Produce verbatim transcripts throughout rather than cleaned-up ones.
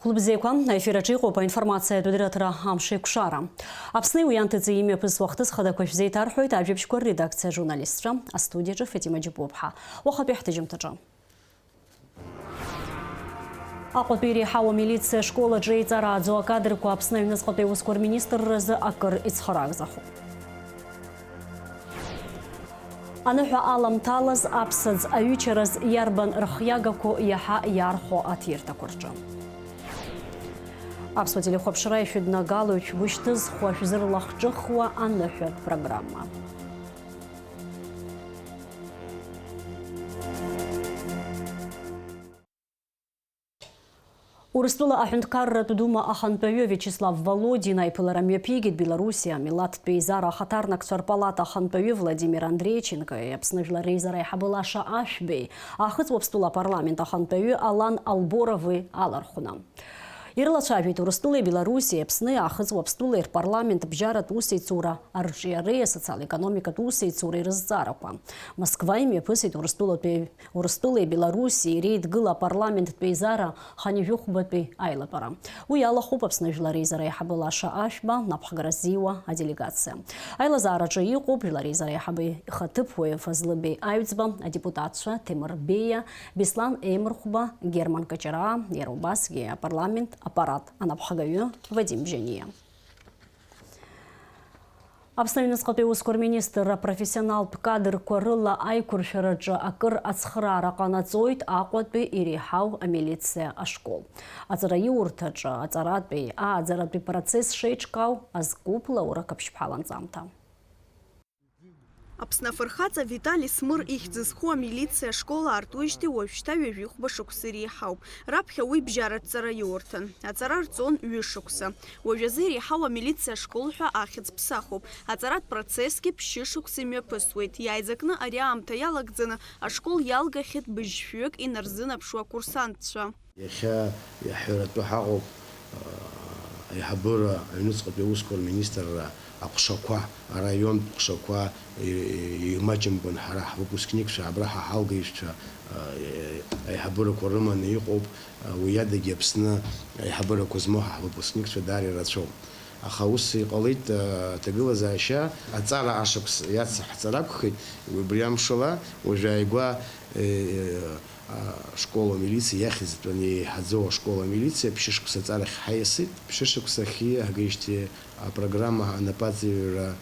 Хәылбзиақәа, аефир аҿы иҟоуп аинформациатә дырраҭара Амш еиқәшара. Аԥсни уи анҭыҵи имҩаԥысуа ахҭыс хадақәа шәзеиҭарҳәоит ажәабжьқәа рредакциа ажурналистцәа, астудиаҿы Фатима Џьапуаԥҳа. Уахатәи ҳҭыжьымҭаҿы. Аҟәатәи иреиҳау амилициа ашкол аҿы еиҵарааӡоу акадрқәа Аԥсны аҩныҵҟатәи аусқәа рминистрразы акыр ицхыраагӡахоуп. Аныҳәа аламҭалаз, аԥсаӡ аҩычараз иарбан рхиагақәоу иаҳа иаархәо аҭирҭақәа рҿы? Аԥсуа телехәаԥшра ишәыднагалоит шәгәы шьҭызхуа, шәзырлахҿыхуа аныҳәатә программа. Урыстәыла аҳәынҭқарратә дума ахантәаҩы Виачеслав Володин аиԥылара мҩаԥигеит Белоруссиа амилаҭтә еизара ахаҭарнакцәа рпалата ахантәаҩы Владимир Андрейченкои Аԥсны Жәлар Реизара аиҳабы Лаша Ашәбеи, Аахыҵ Уаԥстәыла апарламент ахантәаҩы Алан Алборови алархәны. Ирылацәажәеит Урыстәылеи Белоруссиеи Аԥсни Аахыҵ Уаԥстәылеи рпарламент бжьаратә усеицура арҿиареи асоциал-економикатә усеицуреи рызҵаарақәа. Москва имҩаԥысит Урыстәылатәи Урыстәылеи Белоруссиеи реидгыла апарламенттә еизара хынҩажәихәбатәи аилатәара. Уи иалахәуп Аԥсны Жәлар Реизара аиҳабы Лаша Ашәба напхгара ззиуа аделегациа. Аилазаараҿы иҟоуп Жәлар Реизара аиҳабы ихаҭыԥуаҩ Фазлы Беи Аҩӡба, адепутатцәа Ҭемыр Беиа, Беслан Еимырхәба, Герман Каҷараа, иара убасгьы апарламент аппарат анапхгаҩы Вадим Бжьаниа. Аԥсны аҩныҵҟатәи аусқәа рминистр апрофессионалтә кадрқәа рыла аиқәыршәараҿы акыр ацхыраара ҟанаҵоит Аҟәатәи иреиҳау амилициа ашкол. Аҵараиурҭаҿы аҵаратәи, ааӡаратәи процесс шеиҿкаау азкуп Лаура Қаԥшьԥҳа ланҵамҭа. Аԥсны афырхаҵа Витали Смыр ихьӡ зху амилициа ашкол аартуижьҭеи уажәшьҭа ҩажәихәба шықәса иреиҳауп. Раԥхьа уи бжьаратә ҵара иурҭан. Аҵара рҵон ҩышықәса. Уажәазы иреиҳау амилициа ашкол ҳәа ахьӡ ԥсахуп. Аҵаратә процессгьы ԥшьышықәса имҩаԥысуеит. Иааиӡакны ари аамҭа иалагӡаны ашкол иалгахьеит быжьшәҩык инарзынаԥшуа акурсантцәа. Иахьа иаҳҳәаратәы ҳаҟоуп, аиҳабыра аҩныҵҟатәи аусқәа рминистрра аҟәшақәа, араионтә ҟәшақәа, и-, и-, имаҷымкәан ҳара ҳвыпускникцәа, абра ҳа ҳалгаҩцәа, а, аиҳабырақәа рыманы иҟоуп, а, уи адагьы Аԥсны аиҳабырақәа змоу ҳа ҳвыпускникцәа даара ирацәоуп. Аха ус иҟалеит, а, аҭагылазаашьа аҵара ашықәс иацҳҵар акәхеит, убри амшала уажә ааигәа, э, э, ашкол амилициа иахьӡҵаны еиҳаӡоу ашкол амилициа ԥшьышықәса аҵарахь ҳаиасит. Ԥшьышықәса ахьиҳагеижьҭеи апрограмма анапаҵаҩра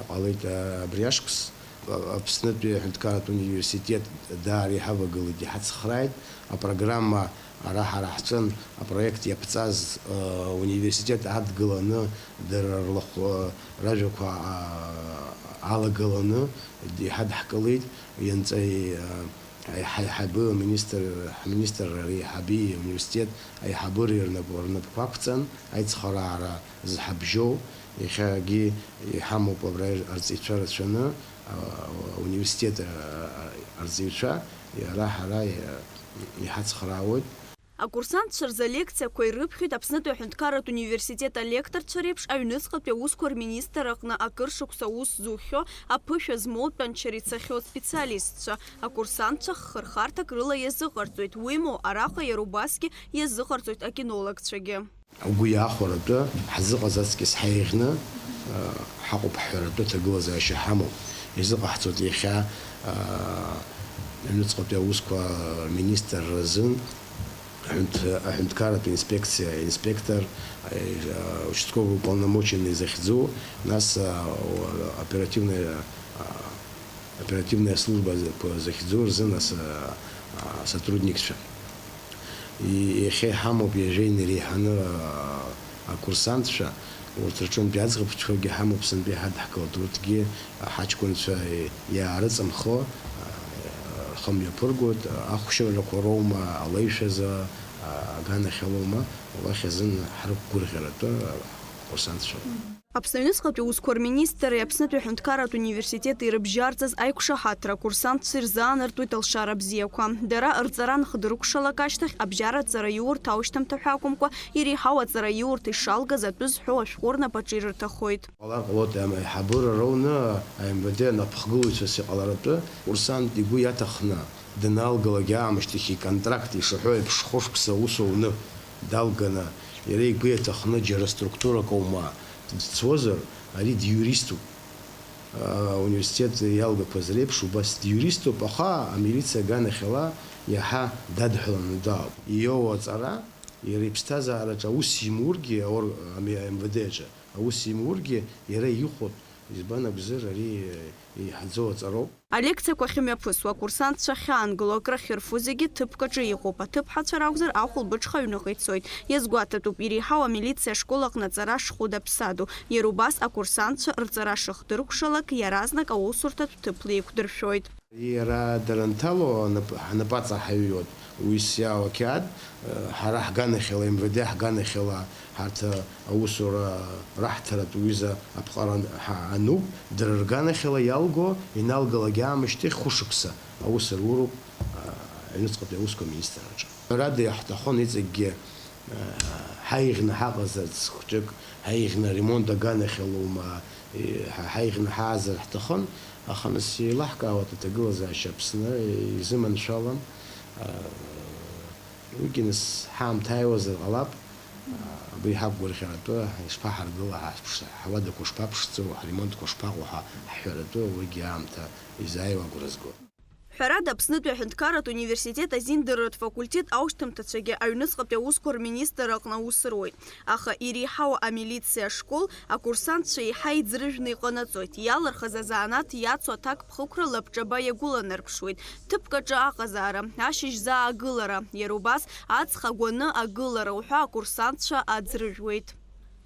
ҟалеит абри ашықәс. Аԥснытәи аҳәынҭқарратә университет даара иҳавагылеит, иҳацхрааит. Апрограмма ара ҳара ҳҵан, апроект иаԥҵаз, университет адгыланы, дара рлахә-, ражәақәа алагаланы иҳадҳкылеит. Ианҵа-, Аиҳа-, аиҳабы аминистр, ҳминистрра реиҳаби ауниверситет аиҳабыреи рнап-, рнапқәа ақәҵан, аицхыраара зҳабжьоу, иахьагьы иҳамоуп абра арҵаҩцәа рацәаны, а, ауниверситет, а, арҵаҩцәа, иара ҳара, а, иҳацхраауеит. Акурсантцәа рзы алекциақәа ирыԥхьоит Аԥснытәи аҳәынҭқарратә университет алекторцәа реиԥш аҩныҵҟатәи аусқәа рминистр аҟны акыр шықәса аус зухьоу, аԥышәа змоу тәанчара ицахьоу специалистцәа. Акурсантцәа хырхарҭак рыла иазыҟарҵоит, уимоу, араҟа иара убасгьы иазыҟарҵоит акинологцәагьы. Угәы иахәаратәы ҳзыҟаз аҵкьыс ҳаиӷьны, э, ҳаҟоуп ҳҳәаратәы ҭагылазаашьа ҳамоуп. Изыҟаҳҵоит иахьа, э, аҩныҵҟатәи аусқәа рминистрра азын аҳәынҭ-, аҳәынҭқарратә инспекциа инспектор, э, участковый уполномоченный захьӡу, нас, э, оперативная, э, оперативная служба захьӡу рзын ас, а, а, сотрудникцәа. И-, иахьа иҳамоуп ҩажәа инареиҳаны, а, акурсантцәа, урҭ рҿынтәи аӡӷабцәагьы ҳамоуп, сынтәа иҳадҳкылт, урҭгьы, а, ҳаҷкәынцәа и-, иаарыҵамхо, а, рхы мҩаԥыргоит, ахәшьарақәа роума, алеишәазы, а, аганахьала аума, уахь азын ҳрықәгәырӷьаратәы, а, акурсантцәа. Аԥсны аҩныҵҟатәи аусқәа рминистрреи Аԥснытәи аҳәынҭқарратә университети ирыбжьарҵаз аиқәшаҳаҭра акурсантцәа ирзаанартуеит алшара бзиақәа. Дара рҵара анхдыркәшалак ашьҭахь, абжьаратә ҵараиурҭа аушьҭамҭа ҳәа акәымкәа, иреиҳау аҵараиурҭа ишалгаз атәы зҳәо ашәҟәы рнапаҿы ирырҭахоит. Ҟалар ҟалоит, аиҳабыра роуны АМВД анапхгылаҩцәас иҟаларатәы, акурсант игәы иаҭахны даналгалак аамышьҭахь иконтракт ишаҳәо еиԥш хәышықәса аус ауны, Далганы, иара игәы иаҭахны џьара структурак аума дцозар, ари диуриступ. Ауниверситет иалгақәаз реиԥш убас диуриступ, аха амилициа аганахьала иаҳа дадҳәаланы дааоуп. Иоуа аҵара, иара иԥсҭазаараҿы аус имургьы, аор-, ами-, М В Д аҿы аус имургьы, иара ихәоуп, избан акәзар, ари еиҳаӡоу аҵароуп. Алекциақәа ахьымҩаԥысуа, акурсантцәа ахьаангыло, акрахьырфо зегьы ҭыԥк аҿы иҟоуп. Аҭыԥҳацәа ракәзар, ахәылбыҽха аҩныҟа ицоит. Иазгәаҭатәуп, иреиҳау амилициа ашкол аҟны аҵара шхәыда-ԥсадоу. Иара убас акурсантцәа рҵара шыхдыркәшалак, иаразнак аусурҭатә ҭыԥла еиқәдыршәоит. Иара дара нҭало, нап-, ҳнапаҵа ҳаҩуеит. Уи сиаауа қьаад, ҳара ҳганахьала, М В Д ҳганахьала, ҳарҭ аусура раҳҭаратә ҩыза аԥҟара ан-, ҳа-, ануп, дара рганахьала иалго, иналгалак аамышьҭахь хәышықәса аус руроуп, а, аҩныҵҟатәи аусқәа аминистрраҿы. Ҳәарада, иаҳҭахын иҵегьгьы, а, ҳаиӷьны ҳаҟазарц хәҷык, ҳаиӷьны аремонт аганахьалоума, и-, ҳа-, ҳаиӷьны ҳаазар ҳҭахын, аха нас еилаҳкаауеит аҭагылазаашьа Аԥсны изыманшәалам, а, Уигьы нас ҳаамҭа ааиуазар ҟалап, абри ҳақәгәырӷьаратәы ишԥаҳаргыла, ҳаԥш-, ҳуадақәа шԥаԥшӡоу, ҳремонтқәа шԥаҟоу ҳәа ҳҳәаратәы, уигьы аамҭа изааиуа агәра згоит. Ҳәарада, Аԥснытәи аҳәынҭқарратә университет азиндырратә факультет аушьҭымҭацәагьы аҩныҵҟатәи аусқәа рминистр аҟны аус руеит. Аха иреиҳау амилициа ашкол акурсантцәа еиҳа иӡрыжәны иҟанаҵоит, иалырхыз азанааҭ иацу аҭакԥхықәра лабҿаба иагәыланарԥшуеит. Ҭыԥк аҿы аҟазаара, ашьыжь заа агылара, иара убас аҵх агәаны агылара уҳәа акурсантцәа аӡрыжәуеит.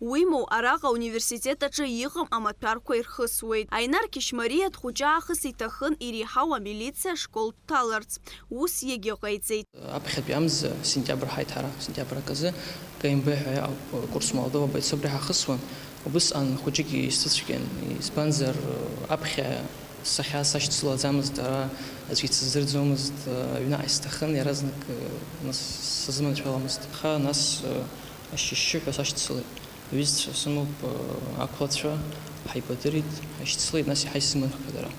Уимоу, араҟа ауниверситет аҿы иҟам амаҭәарқәа ирхысуеит. Аинар Қьышьмариа дхәыҷы аахыс иҭахын иреиҳау амилициа ашкол дҭаларц. Ус иагьыҟаиҵеит. Аԥхьатәи амза, сентиабр ҳаит ҳара, сентиабр аказы, К М Б ҳәа акурс молодого бойца убри ҳахысуан. Убысҟан хәыҷык исыцәгьан, избанзар, аԥхьа сахьа сашьцылаӡамызт, ара аӡәгьы дсыздырӡомызт, аҩныҟа исҭахын, иаразнак, нас сазыманшәаламызт. Аха нас ашьшьы-шьшьы ҳәа сашьцылеит. Аҩызцәа сымоуп, ақәлацәа, ҳаибадырит, ҳашьцылеит, нас иаҳа исзыманшәалеит дара.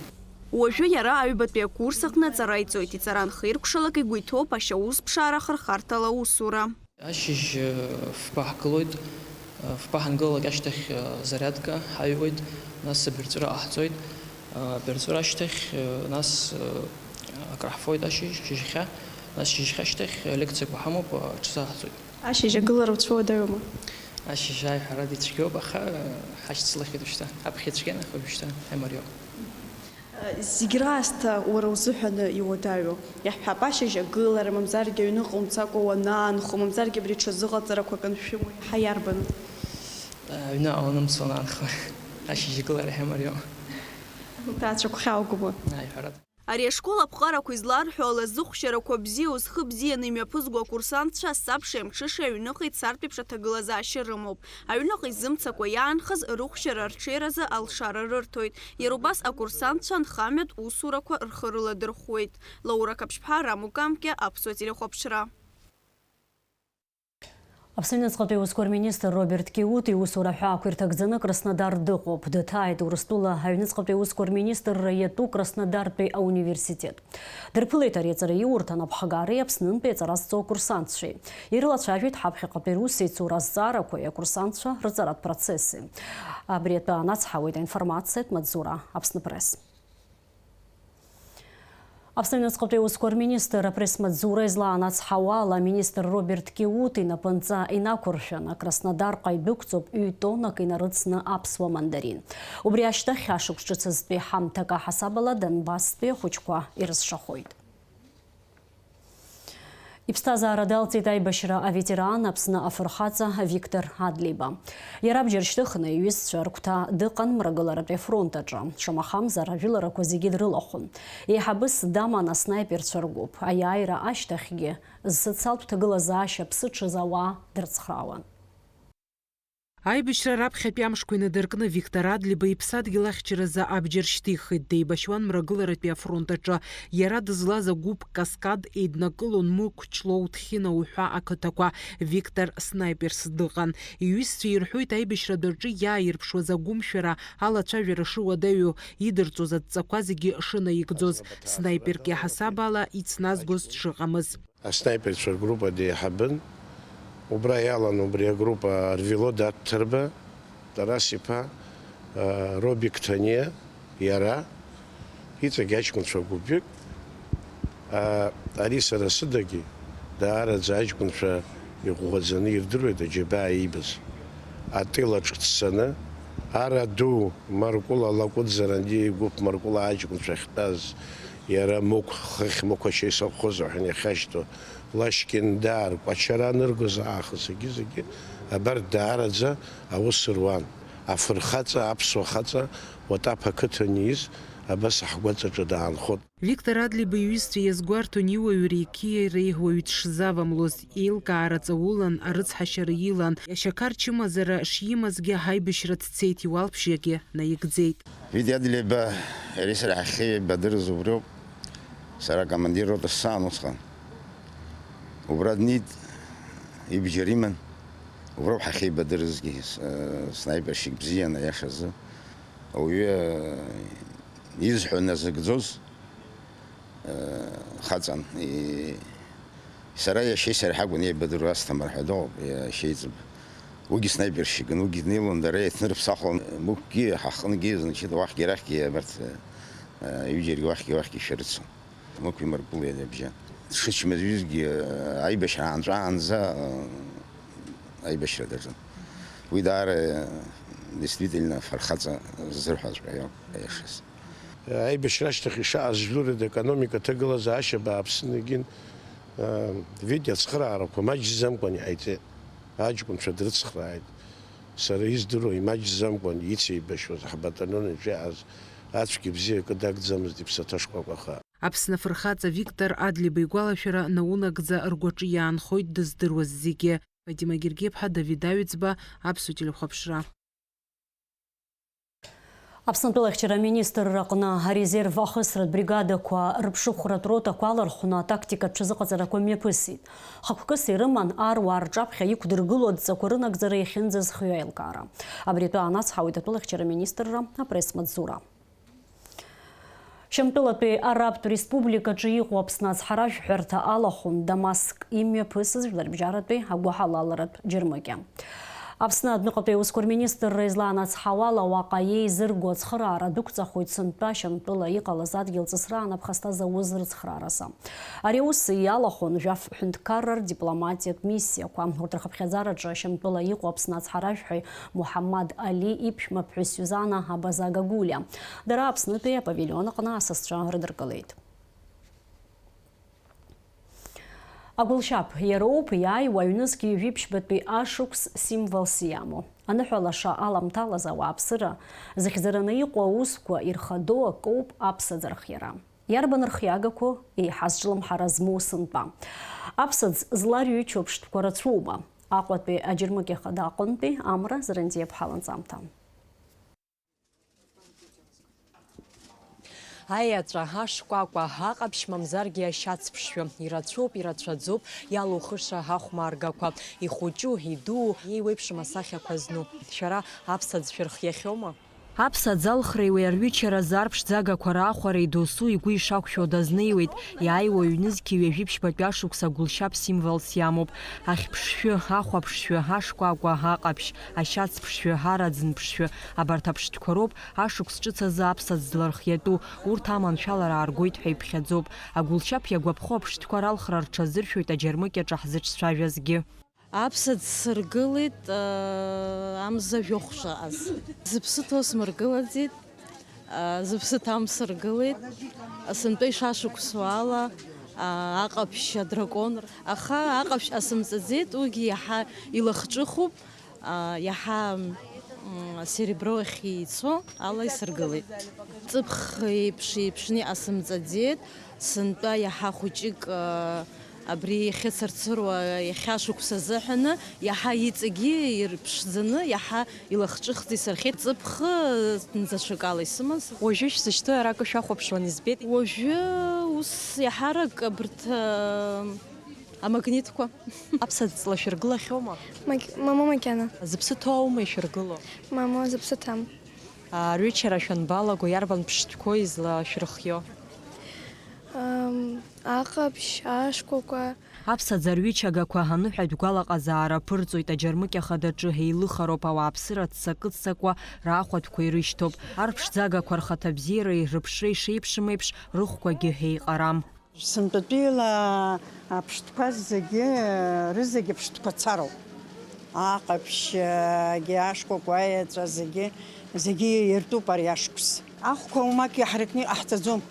Уажәы иара аҩбатәи акурс аҟны аҵара иҵоит, иҵара нхеиркәшалак игәы иҭоуп ашьаусԥшаара ахырхарҭала аусура. Ашьыжь, э, фба ҳгылоит, э, фба ҳангылалак ашьҭахь, э, зарядка ҳаҩуеит, нас абырҵәыра ҟаҳҵоит, э, абырҵәыра ашьҭахь, э, нас, э, акраҳфоит ашьыжь, шьыжьхьа, нас шьыжьхьа ашьҭахь, э, лекциақәа ҳамоуп, э, аҽзаҳҵоит. Ашьыжь агылара уцәуадаҩума? Ашьыжь ааи ҳәарада ицәгьоуп, аха, э, ҳашьцылахьеит уажәшьҭа. Аԥхьа ицәгьан, аха уажәшьҭа ҳаимариоуп. Зегь раасҭа уара узыҳәаны иуадаҩу. Иаҳҳәап, ашьыжь агылара, мамзаргьы аҩныҟа умцакәа уанаанхо, мамзаргьы абри ҽазыҟаҵарақәак аншәымоу иаҳа иарбану? Аҩныҟа уанымца уанаанхо, ашьыжь агылара иаҳа имариоуп. Уҭаацәа гәхьааугома? Ааи, ҳәарада. Ари ашкол аԥҟарақәа изларҳәо ала, зыхәшьарақәа бзиоу, зхы бзианы имҩаԥызго акурсантцәа асабшеи амҽышеи аҩныҟа ицартә еиԥш аҭагылазаашьа рымоуп. Аҩныҟа изымцакәа иаанхаз рыхәшьара арҽеиразы алшара рырҭоит. Иара убас акурсантцәа анхамҩатә усурақәа рхы рыладырхәуеит. Лаура Қаԥшьԥҳа, Раму Камкьа, Аԥсуа телехәаԥшра. Аԥсны аҩныҵҟатәи аусқәа рминистр Роберт Киут иусура аҳәаақәа ирҭагӡаны Краснодар дыҟоуп. Дҭааит Урыстәыла аҩныҵҟатәи аусқәа рминистрра иатәу Краснодартәи ауниверситет. Дырԥылеит ари аҵараиурҭа анапхгареи Аԥснынтәи аҵара зҵо акурсантцәеи. Ирылацәажәеит ҳаԥхьаҟатәи русеицура азҵаарақәеи акурсантцәа рҵаратә процесси. Абри атәы анацҳауеит аинформациатә маҵзура Аԥсныпресс. Аԥсны аҩныҵҟатәи аусқәа рминистр апресс-маҵзура излаанацҳауа ала, аминистр Роберт Киут инапынҵа инақәыршәаны, Краснодарҟа идәықәҵоуп ҩ-тоннак инарыцны аԥсуа мандарин. Убри ашьҭахь ашықәс ҿыцызтәи ҳамҭак аҳасабала Донбасстәи ахәыҷқәа ирызшахоит. Иԥсҭазаара далҵит аибашьра аветеран, Аԥсны афырхаҵа Виктор Адлеиба. Иара абџьар шьҭыхны иҩызцәа рыгәҭа дыҟан мрагыларатәи афронт аҿы. Шамахамзар, ажәыларақәа зегьы дрылахәын. Еиҳабыс даман аснаиперцәа ргәыԥ. Аиааира ашьҭахьгьы зсоциалтә ҭагылазаашьа ԥсыҽыз ауаа дрыцхраауан. Аибашьра раԥхьатәи амшқәа инадыркны Виктор Адлеиба иԥсадгьыл ахьчаразы абџьар шьҭихит, деибашьуан мрагыларатәи афронт аҿы. Иара дызлаз агәыԥ Каскад еиднакылон Мықә, Ҷлоу, Ҭхьына уҳәа ақыҭақәа. Виктор снаиперс дыҟан. Иҩызцәа ирҳәоит, аибашьратә аҿы иааирԥшуаз агәымшәара, алацәажәара шыуадаҩу, идырҵоз адҵақәа зегьы шынаигӡоз, снаиперк иаҳасаб ала ицназгоз дшыҟамыз. Аснаиперцәа ргруппа деиҳабын, Убра иалан убри агруппа Арвелод Аҭҭарба, Тарас-иԥа, Робик Ҭаниа, иара, иҵегь аҷкәынцәа гәыԥҩык. Ари сара сыдагьы даараӡа аҷкәынцәа иӷәӷәаӡаны ирдыруеит аџьабаа иибаз. Атыл аҿы дцаны, ара ду Маркәыла Лакәыӡарандиа игәыԥ Маркәыла аҷкәынцәа ахьтәаз, иара Мықә, хыхь Мықә ача исовхоз аҳәан иахьашьҭоу, Лашькьындаа ркәачара аныргоз аахыс егьи-зегьы абарҭ даараӡа аус руан. Афырхаҵа, аԥсуа хаҵа, Уатаԥ ақыҭан ииз, абас ҳгәаҵаҿы даанхот. Виктор Адлеиба иҩызцәа иазгәарҭон иуаҩреи иқьиареи уаҩ дшзавамлоз, еилкаара ҵаулан, арыцҳашьара илан, иашьақар чымазара шимазгьы аибашьра дцеит иуалԥшьагьы наигӡеит. Витиа Адлеиба иареи сара ҳахьеибадырыз убриоуп. Сара акомандир рота саан усҟан. Убра днеит, ибџьар иман. Уброуп ҳахьеибадырызгьы, с-, э, снайперщик бзиан, аиашазы. Ауаҩы, э, изҳәо назыгӡоз, э, хаҵан. И-, сара иашьеи сареи ҳакәын еибадыруа, Асҭамыр ҳәа дыҟоуп, иашьеиҵб. Уигьы снайперщикын, уигьы днеилон, дара еиҭнырыԥсахлон. Мықәгьы, ҳахынгьы, значит, уахьгьы арахьгьы абарҭ, э, ҩыџьаргьы уахьгьы, уахьгьы шәарыцон. Мықәи Маркәылеи рыбжьан. Дшычмазаҩызгьы, аибашьра аанҵәаанӡа, аибашьра даҿын. Уи даара, действительно, афырхаҵа ззырҳәаҵәҟьа иоуп, аиашаз. Аибашьра ашьҭахь ишааз жәларыда аекономика аҭагылазаашьа бааԥсны егьин, Витиа ацхыраарақәа маҷӡамкәан иҟаиҵеит. Аҷкәынцәа дрыцхрааит. Сара издыруа, имаҷӡамкәан ицеибашьуаз ҳбаталион аҿы иааз ацәгьа бзиа акы дагӡамызт иԥсаҭа шкәакәаха. Аԥсны афырхаҵа Виктор Адлеиба игәалашәара наунагӡа ргәаҿы иаанхоит дыздыруаз зегьы. Фатима Гергиаԥҳа, Давид Аҩӡба, Аԥсуа телехәаԥшра. Аԥсны атәылахьчара аминистрра аҟны арезерв ахысратә бригадақәа рыԥшыхәратә ротақәа алархәны атактикатә ҽазыҟаҵарақәа мҩаԥысит. Хықәкыс ирыман аруаа рҿаԥхьа иқәдыргыло адҵақәа рынагӡара иахьынӡазхиоу аилкаара. Абри атәы аанацҳауеит атәылахьчара аминистрра апресс-маҵзура. Шьамтәылатәи Арабтә Республикаҿы иҟоу Аԥсны ацҳаражәҳәарҭа алахәын Дамаск имҩаԥысыз жәларбжьаратәи агәаҳалалратә џьармыкьа. Аԥсны адәныҟатәи аусқәа рминистрра излаанацҳауала, уаҟа иеизырго ацхыраара дәықәҵахоит сынтәа Шьамтәыла иҟалаз адгьыл ҵысраан аԥхасҭа зауз рыцхрааразы. Ари аус иалахәын жәаф ҳәынҭқарра рдипломатиатә миссиақәа. Урҭ рхыԥхьаӡараҿы Шьамтәыла иҟоу Аԥсны ацҳаражәҳәаҩ Муҳаммад Али иԥшәмаԥҳәыс Сиузана Абазага Гулиа. Дара Аԥснытәи апавилион аҟны асасцәа рыдыркылеит. Агәылшьап иароуп иааиуа аҩнызқьи ҩажәи ԥшьбатәи ашықәс символс иамоу. Аныҳәа лаша аламҭалаз ауааԥсыра зыхьӡараны иҟоу аусқәа ирхадоу акоуп аԥсаӡ архиара. Иарбан рхиагақәоу еиҳа зҿлымҳара змоу сынтәа? Аԥсаӡ зларҩычоу ԥштәқәа рацәоума? Аҟәатәи аџьармыкьа хада аҟынтәи Амра Зарандиаԥҳа ланҵамҭа. Аеҵәа, ашкәакәа, аҟаԥшь мамзаргьы ашьац ԥшшәы, ирацәоуп, ирацәаӡоуп иалухыша ахәмаргақәа, ихәыҷу, идуу, еиуеиԥшым асахьақәа зну. Шәара аԥсаӡ шәырхиахьоума? Аԥсаӡ алхреи уи арҩычаразы арԥшӡагақәа раахәареи досу игәы ишақәшәо дазнеиуеит, иааиуа ҩнызқьи ҩажәи ԥшьбатәи ашықәс агәылшьап символс иамоуп. Ахьԥшшәы, ахәаԥшшәы, ашкәакәа, аҟаԥшь, ашьац ԥшшәы, араӡын ԥшшәы, абарҭ аԥштәқәа роуп ашықәс ҿыц азы аԥсаӡ злархиатәу, урҭ аманшәалара ааргоит ҳәа иԥхьаӡоуп. Агәылшьап иагәаԥхо аԥштәқәа ралхра рҽазыршәоит аџьармыкьаҿ ҳзыҿцәажәазгьы. Аԥсаӡ сыргылеит, аа, амза жәохә шаҟаз. Зыԥсы ҭоу смыргылаӡеит, аа, зыԥсы ҭам сыргылеит. Сынтәа ишашықәсуала, аа, аҟаԥшь, адракон. Аха аҟаԥшь ҟасымҵаӡеит, уигьы иаҳа илахҿыхуп, аа, иаҳа, м, серебро ахь еицәоу ала исыргылеит. Ҵыԥх еиԥш еиԥшны иҟасымҵаӡеит, сынтәа иаҳа хәыҷык, аа, Абри иахьыцырцыруа иахьа шықәса азыҳәаны, иаҳа иҵегьы ирԥшӡаны, иаҳа илахҿыхӡа исырхиеит. Ҵыԥх нӡацәакала исымаз. Уажәы шәзышьҭоу ара акы шәахәаԥшуан избеит. Уажәы ус иаҳарак абарҭ, а, амагнитқәа. Аԥсаӡ ҵла шәыргылахьоума? Мак-, мамоу макьана. Зыԥсы ҭоу аума ишәыргыло? Мамоу, зыԥсы ҭам. Арҩычара шәанбалаго, иарбан ԥштәқәоу излашәырхио? Аҟаԥшь, ашкәакәа. Аԥсаӡ арҩычагақәа аныҳәатә гәалаҟазаара ԥырҵоит, аџьармыкьа хадаҿы еилыхароуп ауааԥсыра ццакы-ццакуа раахәатәқәа ирышьҭоуп. Арԥшӡагақәа рхаҭабзиареи рыԥшреи шеиԥшым еиԥш, рыхәқәагьы еиҟарам. Сынтәатәиала аԥштәқәа зегьы, рызегьы аԥштәқәа цароуп. Аҟаԥшьгьы, ашкәакәа, аеҵәа зегьы, зегьы иртәуп ари ашықәс. Ахәқәа уамак иаҳаракны иҟаҳҵаӡом.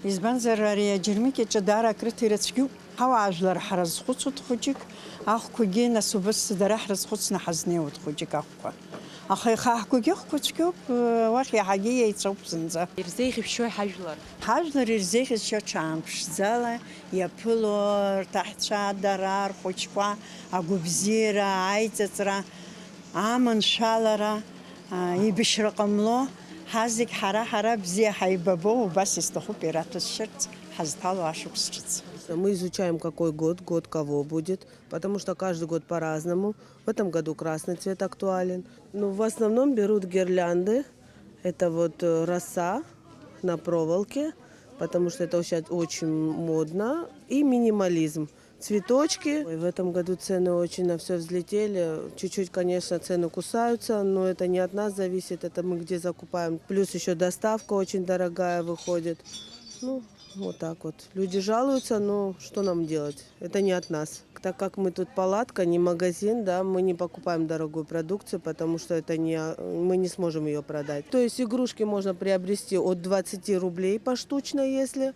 Избанзар, ари аџьармыкьаҿы даара акрыҭа ирацәгьоуп. Ҳауаажәлар ҳрызхәыцуеит хәыҷык, ахәқәагьы нас убас дара ҳрызхәыцны ҳазнеиуеит хәыҷык ахәқәа. Аха иахьа ҳгәгьы ахәқәа цәгьоуп, уахь иаҳагьы еицәоуп зынӡа. Ирзеиӷьышьои ҳажәлар? Ҳажәлар ирзеиӷьасшьо ҽаамԥшӡала иаԥыло рҭаҳцәа, дара рхәыҷқәа, агәабзиара, аиҵыҵра, аманшәалара, еибашьра ҟамло, ҳазегь ҳара-ҳара бзиа ҳаибабо, убас исҭахуп ираҭәасшьарц ҳазҭало ашықәс ҿыц. Мы изучаем, какой год, год кого будет, потому что каждый год по-разному. В этом году красный цвет актуален. Ну, в основном берут гирлянды. Это вот э, роса на проволоке, потому что это сейчас очень модно. И минимализм. Цветочки. Ой, в этом году цены очень на все взлетели. Чуть-чуть, конечно, цены кусаются, но это не от нас зависит, это мы где закупаем. Плюс еще доставка очень дорогая выходит. Ну, вот так вот. Люди жалуются, но что нам делать? Это не от нас. Так как мы тут палатка, не магазин, да, мы не покупаем дорогую продукцию, потому что это не, мы не сможем ее продать. То есть игрушки можно приобрести от двадцати рублей поштучно, если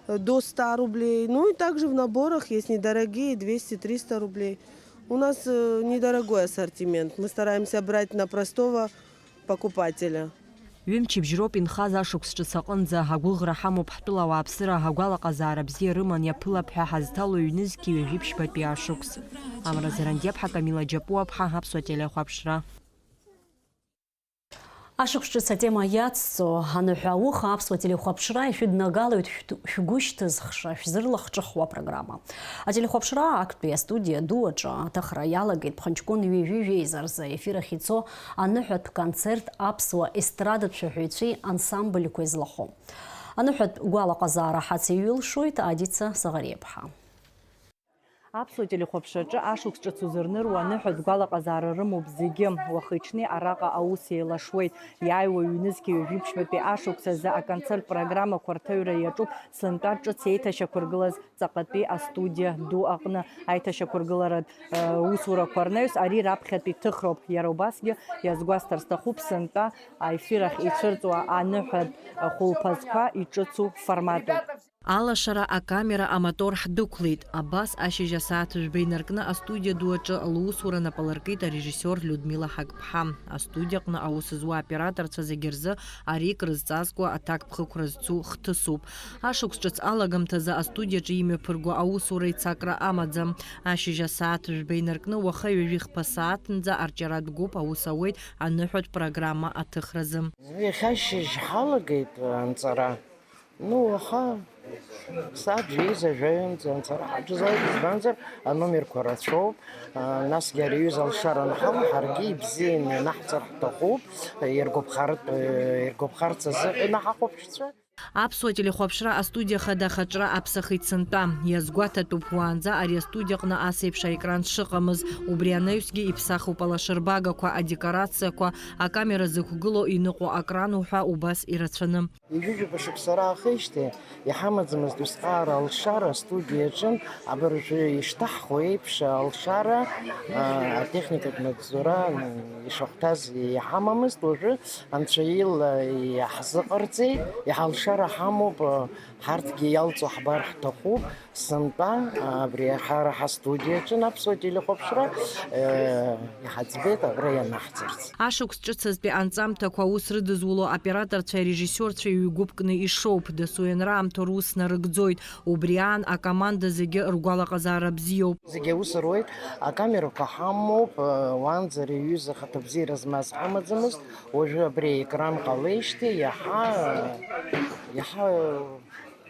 э, до ста рублей. Ну и также в наборах есть недорогие, двести-триста рублей. У нас э, недорогой ассортимент. Мы стараемся брать на простого покупателя. Ҩымчыбжь роуп инхаз ашықәс ҿыц аҟынӡа, агәыӷра ҳамоуп ҳтәыла ауааԥсыра агәалаҟазаара бзиа рыман иаԥылап ҳәа ҳазҭало ҩнызқьи ҩажәи ԥшьбатәи ашықәс. Амра Зарандиаԥҳа, Камила Џьапуаԥҳа, Аԥсуа телехәаԥшра. Ашықәс ҿыц атема иацҵо аныҳәа ауха аԥсуа телехәаԥшра ишәыднагалоит шәгәы шьҭызхша, шәзырлахҿыхуа апрограмма. Ателехәаԥшра актәи астудиа ду аҿы аҭыхра иалагеит ԥхынҷкәын ҩажәи жәеиза рзы ефир ахь ицо аныҳәатә концерт аԥсуа естрадатә шәаҳәаҩцәеи ансамбльқәеи злахәу. Аныҳәатә гәалаҟазаара ҳацеиҩылшоит Адица Саӷариаԥҳа. Аԥсуа телехәаԥшраҿы ашықәс ҿыц узырныруа аныҳәатә гәалаҟазаара рымоуп зегьы. Уахи-ҽни араҟа аус еилашуеит. Иааиуа ҩнызқьи ҩажәи ԥшьбатәи ашықәс азы аконцерт программақәа рҭаҩра иаҿуп сынтәа ҿыц еиҭашьақәыргылаз ҵаҟатәи астудиа ду аҟны. Аиҭашьақәыргыларатә усурақәа рнаҩс ари раԥхьатәи ҭыхроуп. Иара убасгьы иазгәасҭар сҭахуп, сынтәа аефир ахь ицәырҵуа аныҳәатә хәылԥазқәа иҿыцу форматуп. Алашара акамера амотор ҳдәықәлеит. Абас ашьыжь асааҭ жәба инаркны астудиа ду аҿы лусура нап алыркит арежиссиор Людмила Ҳақԥҳа. Астудиаҟны аус зуа аоператорцәа зегьы рзы ари крызҵазкуа аҭакԥхықәра зцу хҭысуп. Ашықәс ҿыц алагамҭазы астудиаҿы имҩаԥырго аусура ицакра амаӡам. Ашьыжь асааҭ жәба инаркны уаха ҩажәи хԥа сааҭынӡа арҿиаратә гәыԥ аус ауеит аныҳәатә программа аҭыхразы. Иахьа ашьыжь ҳалагеит анҵара. Ну, уаха сааҭ жәеиза жәаҩанӡа анҵара ҳаҿызааит, избанзар, аномерқәа рацәоуп, а, насгьы ари аҩыза алшара анҳауа, ҳаргьы ибзианы ианаҳҵар ҳҭахуп, иргәаԥхартә, иргәаԥхарц азыҳәан ҳахәаԥшцәа. Аԥсуа телехәаԥшра астудиа хада ахаҿра аԥсахит сынтәа. Иазгәаҭатәуп уаанӡа ари астудиаҟны ас еиԥш аекран шыҟамыз. Убри анаҩсгьы иԥсахуп алашарбагақәа, адекорациақәа, акамера зықәгылоу иныҟәо акран уҳәа убас ирацәаны. Ҩажәижәаба шықәса раахижьҭеи иҳамаӡамызт усҟаара алшара астудиа аҿын, абыржәы ишҭаҳхуа еиԥш алшара, а, атехникатә маҵзура ишахәҭаз иҳамамызт, уажәы Анцәа ила иаҳзыҟарҵеит, иҳалшара ҳамоуп, ҳарҭгьы иалҵуа ҳбар ҳҭахуп. Сынтәа абри ҳара ҳастудиа аҿы аԥсуа телехәаԥшра, э, иҳаӡбеит абра ианаҳҵарц. Ашықәс ҿыцазтәи анҵамҭақәа аус рыдызуло аоператорцәеи арежиссиорцәеи ҩ-гәыԥкны ишоуп, дасу ианраамҭоу рус нарыгӡоит. Убри аан акоманда зегьы ргәалаҟазаара бзиоуп. Зегьы аус руеит, акамерақәа ҳамоуп, э, уаанӡа ари аҩыза ахаҭабзиара змаз ҳамаӡамызт, уажәы абри аекран ҟалеижьҭеи иаҳа, иаҳа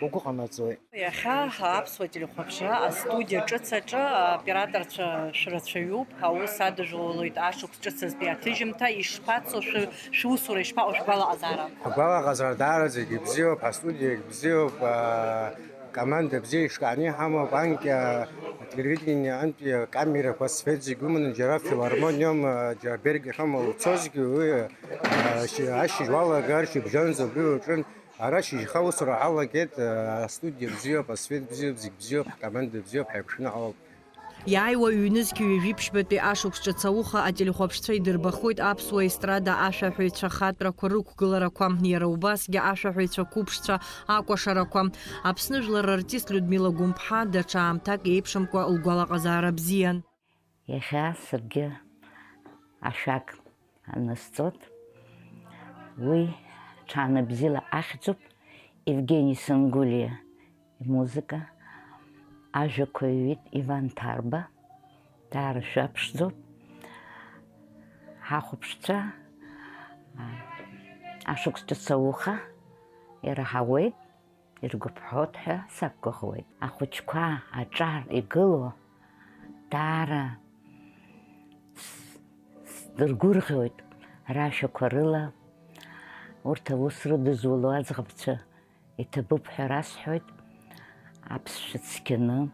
угәы ҟанаҵоит. Иахьа аԥсуа телехәаԥшра астудиа ҿыц аҿы аоператорцәа шәрацәаҩуп, аус адыжәлалоит ашықәс ҿыцазтәи аҭыжьымҭа. Ишԥацо шәы-, шәусура, ишԥаҟоу шәгәалаҟазаара? Ҳгәалаҟазаара даараӡагьы ибзиоуп, ҳастудиагь бзиоуп, аа, Команда бзиа ишкааны иҳамоуп, анкьа ателевидение антәи акамерақәа сфеит зегь уманы, џьара филармониом, џьара Бергахьом уцозгьы, уи, ашьыжь уалагар шьыбжьонӡа убри уаҿын, ара шьыжьха усура ҳалагеит, астудиа бзиоуп, асфеҭ бзиоуп, зегь бзиоуп, ҳкоманда бзиоуп, ҳаиқәшәаны ҳауп. Иааиуа ҩнызқьи ҩажәи ԥшьбатәи ашықәс ҿыц ауха ателехәаԥшцәа идырбахуеит аԥсуа естрада ашәаҳәаҩцәа ахатәрақәа рықәгыларақәа, иара убасгьы ашәаҳәаҩцәа қәыԥшцәа акәашарақәа. Аԥсны жәлар рартист Людмила Гәымԥҳа даҽа аамҭак еиԥшымкәа лгәалаҟазаара бзиан. Иахьа саргьы ашәак анысҵоит. Уи ҽаанбзиала ахьӡуп, Евгени Сангулиа имузыка, ажәақәа иҩит Иван Ҭарба, даара шәаԥшӡоуп. Ҳахәаԥшцәа, а, ашықәс ҿыц ауха ираҳауеит. Иргәаԥхоит ҳәа сақәгәыӷуеит. Ахәыҷқәа аҿар игылоу даара с-, сдыргәырӷьоит рашәақәа рыла. Урҭ аус рыдызуло аӡӷабцәа иҭабуп ҳәа расҳәоит. Аԥсшәа цқьаны,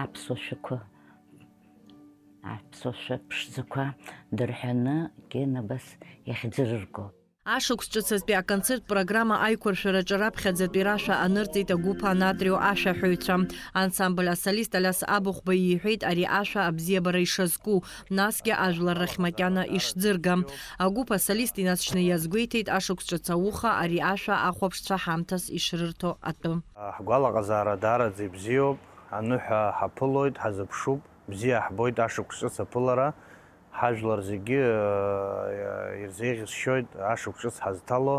аԥсуа шәақәа, аԥсуа шәа ԥшӡақәа дырҳәаны, Гена абас иахьӡырырго. Ашықәс ҿыцазтәи аконцерттә программа аиқәыршәараҿы раԥхьаӡатәи рашәа анырҵеит агәыԥ Анатрио ашәаҳәаҩцәа. Ансамбль асолист Алиас Абыхәба иҳәеит ари ашәа абзиабара ишазку, насгьы ажәлар рахь макьана ишӡырга. Агәыԥ асолист инаҵшьны иазгәеиҭеит ашықәс ҿыц ауха ари ашәа ахәаԥшцәа ҳамҭас ишрырҭо атәы. Ҳгәалаҟазаара даараӡа ибзиоуп, аныҳәа ҳаԥылоит, ҳазыԥшуп. Бзиа ҳбоит ашықәс ҿыц аԥылара, ҳажәлар зегьы, э, ирзеиӷьысшьоит ашықәс ҿыц ҳазҭало,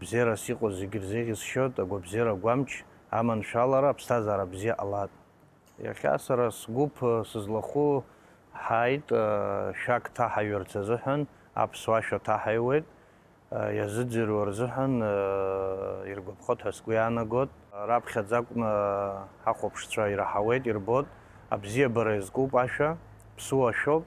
бзиарас иҟоу зегьы ирзеиӷьысшьоит, агәабзиара агәамч, аманшәалара, аԥсҭазаара бзиа ҟалап. Иахьа сара сгәыԥ, э, сызлахәу ҳааит, э, шәак ҭаҳаҩырц азыҳәан, аԥсуа шәа ҭаҳаҩуеит. Иазыӡырҩуа рзыҳәан иргәаԥхоит ҳәа сгәы иаанагоит. Раԥхьаӡа акәны ҳахәаԥшцәа ираҳауеит, ирбоит, абзиабара иазкуп ашәа, ԥсуа шәоуп.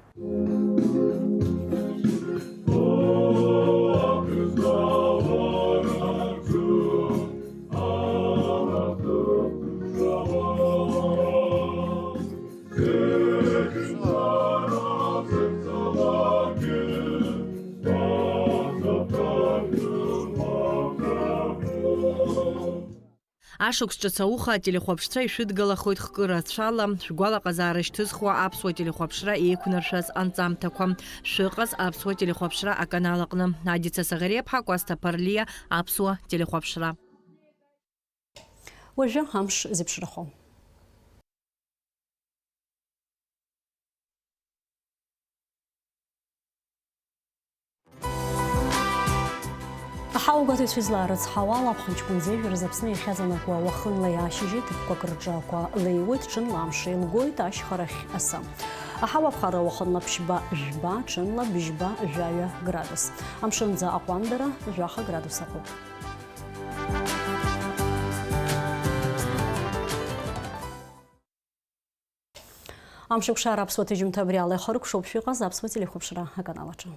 Ашықәс ҿыц ауха ателехәаԥшцәа ишәыдгалахоит хкы рацәала, шәгәалаҟазаара шьҭызхуа аԥсуа телехәаԥшра еиқәнаршәаз анҵамҭақәа. Шәыҟаз аԥсуа телехәаԥшра аканал аҟны. Адица Саӷариаԥҳа, Кәасҭа Ԥарлиа, аԥсуа телехәаԥшра. Уажәы амш зеиԥшрахо. Аҳауагәаҭаҩцәа излаарыцҳауа ала, аԥхынҷкәын зежәа рзы Аԥсны иахьаҵанакуа уахынла иаашьыжьы ҭыԥқәак рҿы ақәа леиуеит, ҽынла амш еилгоит, ашьхарахь аса. Аҳауа аԥхара уахынла ԥшьба, жәба, ҽынла быжьба, жәаҩа градус. Амшынӡа аҟәандара жәаха градус аҟоуп. Амшеикәшара аԥсуа ҭыжьымҭа абри ала ихыркәшоуп, шәыҟаз аԥсуа телехәаԥшра аканал аҿы.